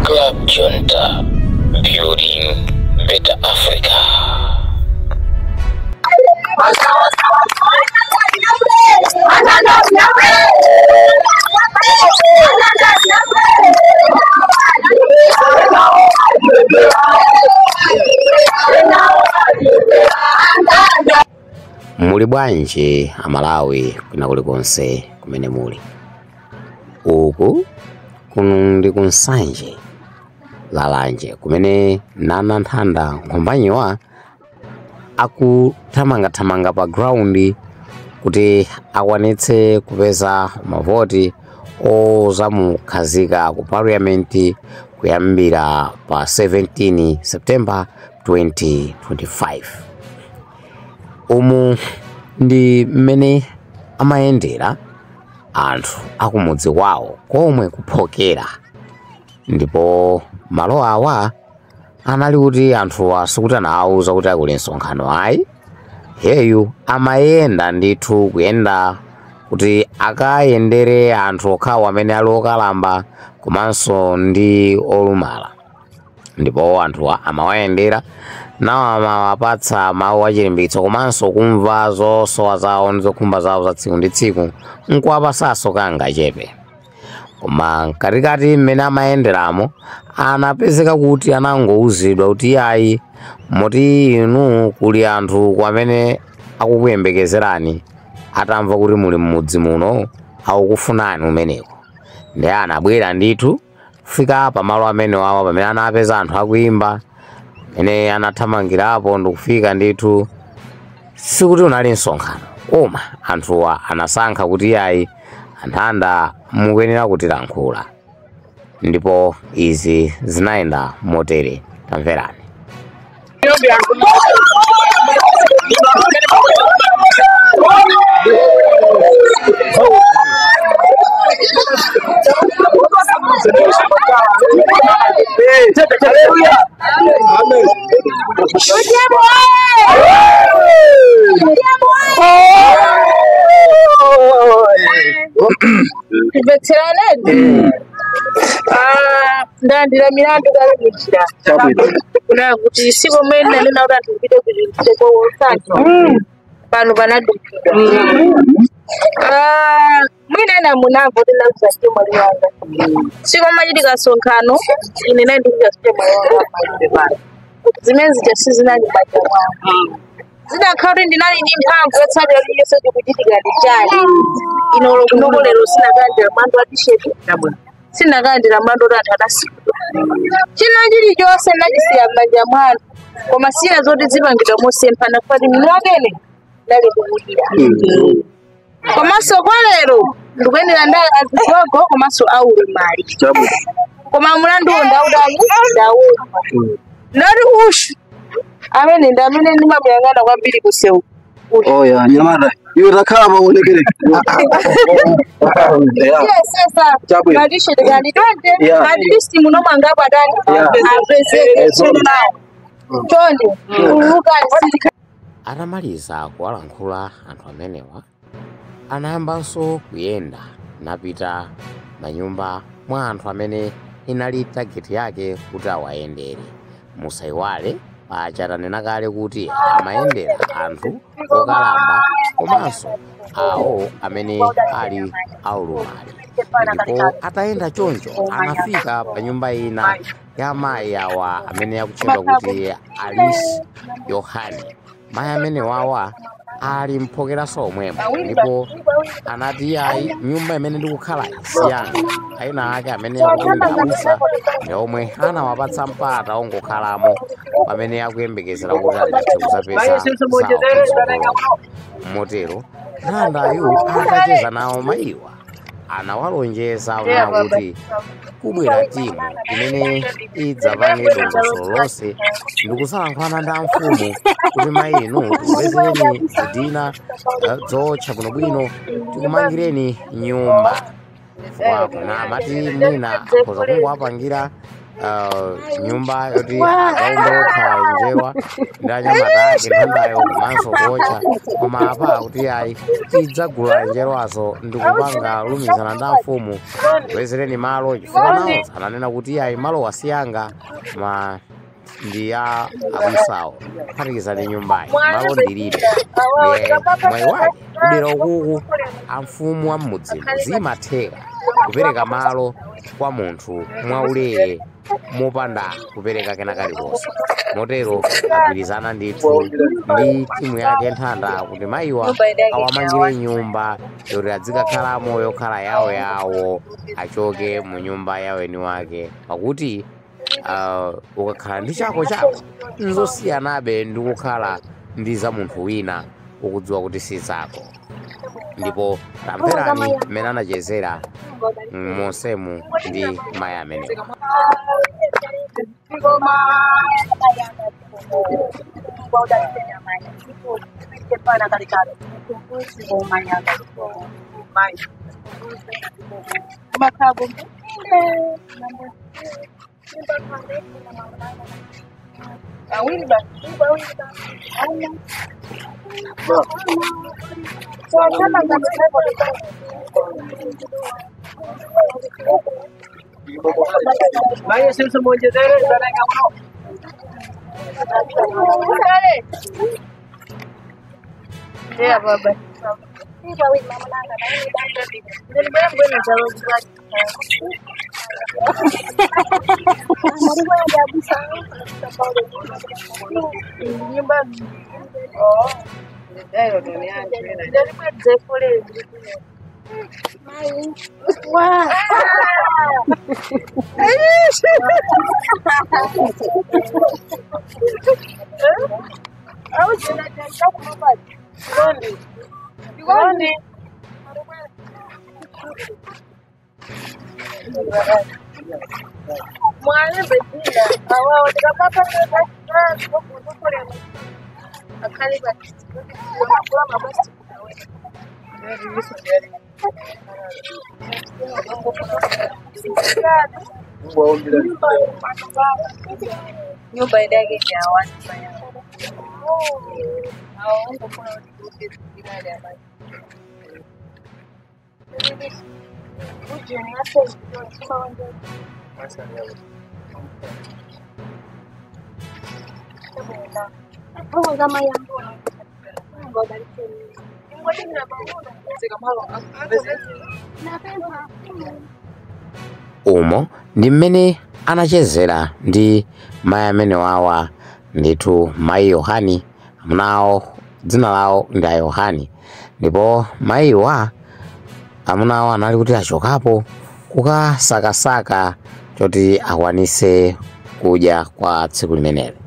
Club Junta, building better Africa. Muli bwanji amalawi kwina kulikonse kumene muli. Uku kuno ndi kunsanje lalanje kumene Nana Nthanda Nkhombanyiwa akuthamangathamanga pa ground kuti akwanitse kupeza mavoti ozamukhazika ku parliament kuyambira pa 17 September 2025. Umu ndi mmene amayendera anthu akumudzi kwawo komwe kuphokera, ndipo malo awa anali kuti anthu asikuti anawauza kuti akuli msonkhano ayi. Heyu amayenda ndithu kuyenda kuti akayendere anthu okhawo amene ali okalamba komanso ndi olumala, ndipo anthu amawayendera nawo amawapatsa mawu achilimbikitso komanso kumva zosowa zawo ndi zokhumba zawo za tsiku ndi tsiku nkuwapasanso kangachepe. Koma mkatikati mmene amayenderamo anapezeka kuti anangouzidwa kuti ayi, moti inu kuli anthu amene akukuyembekezerani atamva kuti muli m'mudzi muno akukufunani umeneko. Ndi anabwera ndithu kufika pamalo amene wawa pamene anapeza anthu akuimba, amene anathamangirapo ndikufika ndithu. Sikuti unali msonkhano, koma anthuwa anasankha kuti ayi, Anthanda mukuyenera kutilankhula, ndipo izi zinayenda motere. Tamverani. Mvetserane ndalandira milandu kale munjira kuna kuti siku mmene nanena kuti anthu kupite kuchinthu kosanja pano panadukidwa. Mwina ena munamva kuti ndakuza chemwali wanga siku machitika msonkhano, ine nayi ndikuza chemwali wanga palibe pano, zimene zija sizinali m'manja mwanga, zidakhala kuti ndinali ndi mphamvu yotsatira chilichonse chikuchitika ndi chani. Ine kunoko lero sinakalandira mlandu wa tisheti, sinakalandira mlandu kuti anthu adasikidwa, china chilichonse ndachisiya m'manja mwanu, koma sina zoti zipangidwa mosemphana kuti mwini wakene ndali kukudira. Komanso kwa lero ndikuyendera ndi azigogo komanso aulumali, koma mlanduwo ndautani ndaupa ndati ushu amene ndi amene ndimamuyang'ana kwambiri kusewu. Oya, nyamata. Iwe takhala paonekere. Yes, Chabwino. matisheti kali 20 at least muno mwangapo atani apezeke nawo chonde kulukani. Atamaliza kuwalankhula anthu amenewa, anayambanso kuyenda napita manyumba mwa anthu amene inali tageti yake kuti awayendere. Musayiwale paja tanena kale kuti amayendera anthu okalamba komanso awo amene ali aulumali. Ndipo atayenda choncho anafika pa nyumba ina ya mayi awa amene akutchedwa kuti Alice Yohane. Mayi amene wawa ali mphokeranso omwemo, ndipo anati ayi, nyumba imene ndikukhala si yanga, ena ake amene akuti ndi abusa ndi omwe anawapatsa mpata ongokhalamo pamene akuyembekezera kuti angathe kuzapeza zawo kutsogolo. Motero Nthandayu atacheza nawo mayiwa anawalonjeza onena kuti kubwera timu imene idzapange dongosolo lonse ndikusalankhulana ndi amfumu kuti mayi inu tikupezereni zidina zotcha bwinobwino, tikumangireni nyumba. Chifukwa kuna amati mwina akhoza kungowapangira Nyumba yoti akaumbe okha njerwa ndi anyamata ake nthandayo komanso kuotcha, koma apa kuti ayi, tidzagula njerwazo ndikupanga lumizana ndi amfumu bwezereni malo, chifukwa nawo ananena kuti ayi, malo wasiyanga ma ndi ya abusawo, kuphatikizani nyumbayi malo ndilibe. Ndiye mwayi wake kudera ukuku amfumu a m'mudzimu zimatheka kupereka malo kwa munthu mwaulere mopanda kupereka kena kalikonse. Motero agwirizana ndithu ndi timu yake Nthanda kuti mayiwa awamangire nyumba yoti adzikakhalamo, yokhala yawo yawo, achoke mu nyumba ya weni wake, pakuti ukakhala ndi chako chako nzosiyanabe ndi kukhala ndi za munthu wina ukudziwa kuti si zako. Ndipo tamverani mmene anachezera monsemu ndi mayi amenewa. Yeah, baba. Nyumba idage ya watu Umo ndi mmene anachezera ndi mayi amene wawa ndithu, mayi Yohani. Amunawo dzina lawo ndi a Yohani. Ndipo mayiwa amunawo anali kuti achokapo kukasakasaka choti akwanise kudya kwa tsiku limeneli,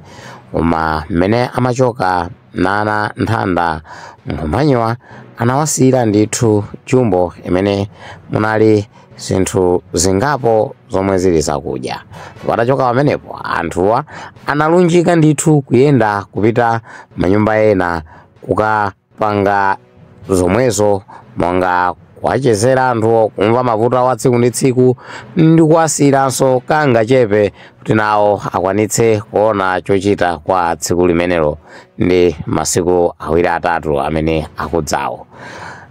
koma mmene amachoka nana Nthanda Nkhumbanyiwa anawasiyira ndithu jumbo imene munali zinthu zingapo zomwe zili zakudya. Ndipo atachoka pamenepo anthuwa analunjika ndithu kuyenda kupita manyumba ena kukapanga zomwezo, monga kuwachezera anthuwo, kumva mavuto awo a tsiku ndi tsiku, ndi kuwasiyiranso kangachepe kuti nawo akwanitse kuona chochita kwa tsiku limenelo ndi masiku awiri atatu amene akudzawo.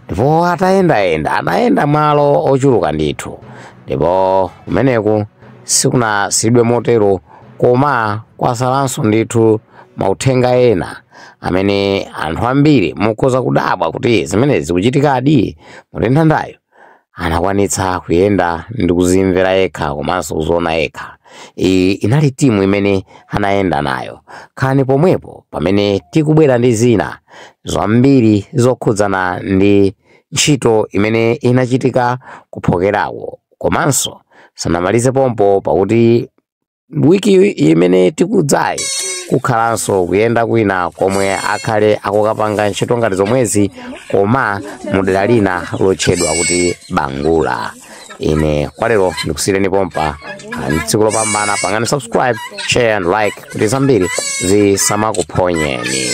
Ndipo atayendayenda anayenda malo ochuluka ndithu, ndipo kumeneku sikunasiyidwe motero, koma kwasalanso ndithu mauthenga ena amene anthu ambiri mukhoza kudabwa kuti zimenezi zikuchitikadi. Muti Nthandayo anakwanitsa kuyenda ndi kuzimvera yekha komanso kuziona yekha. Iyi inali timu imene anayenda nayo. Khani pomwepo pamene tikubwera ndi zina zambiri zokhudzana ndi ntchito imene inachitika kuphokerako, komanso sanamalize pompo, pakuti wiki imene tikudzayi kukhalanso kuyenda kwina komwe akhale akukapanga ntchito ngati zomwezi, koma mudera lina lotchedwa kuti Bangula. Ine kwa lero ndikusiyireni pompa. Tsiku lopambana. Pangani subscribe, share and like kuti zambiri zisamakuphonyeni.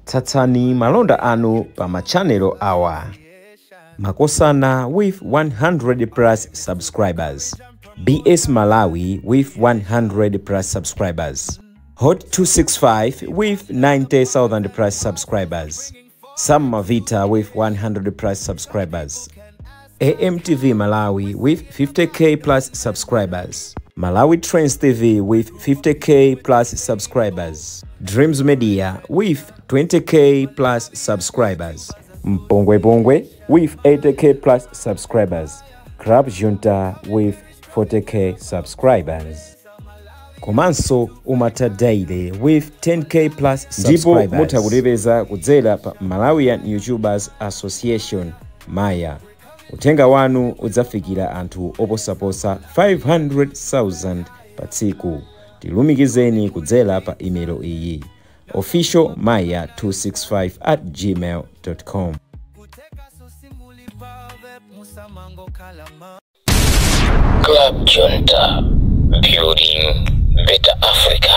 Tsatsani malonda anu pa machanelo awa: Makosana with 100 plus subscribers, BS Malawi with 100 plus subscribers, Hot 265 with 90,000 plus subscribers, Sam Mavita with 100 plus subscribers, AMTV Malawi with 50K plus subscribers, Malawi Trends TV with 50K plus subscribers, Dreams Media with 20K plus subscribers, Mpongwe Pongwe with 80K plus subscribers, Crab Junta with 40K subscribers, komanso Umata Daily with 10K plus ndipo mutha kutipeza kudzera pa Malawian YouTubers Association, MAYA. Uthenga wanu udzafikira anthu oposaposa 500,000 pa tsiku. Tilumikizeni kudzera pa imelo iyi: officialmaya265@gmail.com. Club Junta, building better Africa.